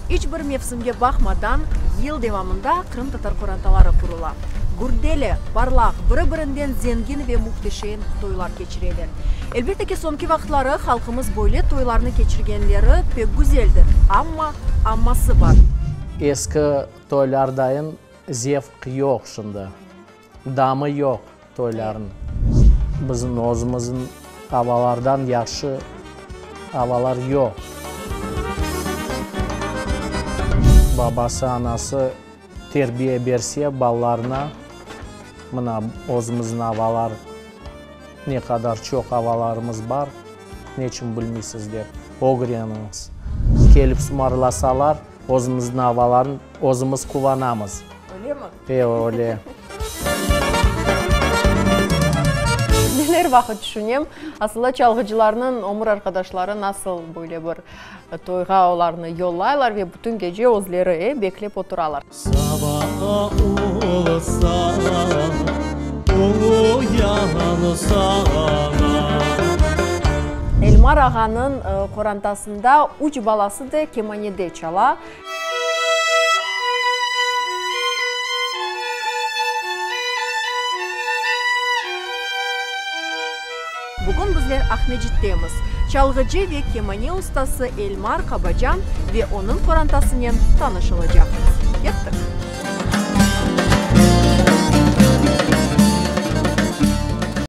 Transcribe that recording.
İç bir mevsimge baqmadan, yıl devamında qırımtatar qorantaları qurula. Gürdeli, parlaq, biri-birinden zengin ve mühteşem toylar keçireler. Elbette ki, soñki vaqıtları halqımız böyle toylarnı keçirgenleri pek güzeldir, amma amması bar. Eski toylardayın zevq yoq şimdi. Damı yoq toylarnıñ. Bizim özümizniñ avalardan yahşı avalar yoq. Babası, anası terbiye berse balalarına, mına özümizniñ avalar, ne qadar çoq avalarımız bar, neçün bilmeysiz dep, ögreniñiz. Kelip sımarlasalar, özümizniñ avalarnı özümiz quvanamız. Öylemi? E, öyle. Men er vaqıt tüşünem, asılda çalğıcılarnıñ ömür arqadaşları nasıl böyle bir toyğa olarnı yollaylar ve bütün gece özleri, e, beklep oturalar. Saba olsa, uyansana. Elmar ağanıñ qorantasında üç balası da kemanede çala. Bugün bizler Aqmescittemiz. Çalğıcı ve kemane ustası Elmar Qabacan ve onıñ qorantasınen tanış olacaqmız. Kettik!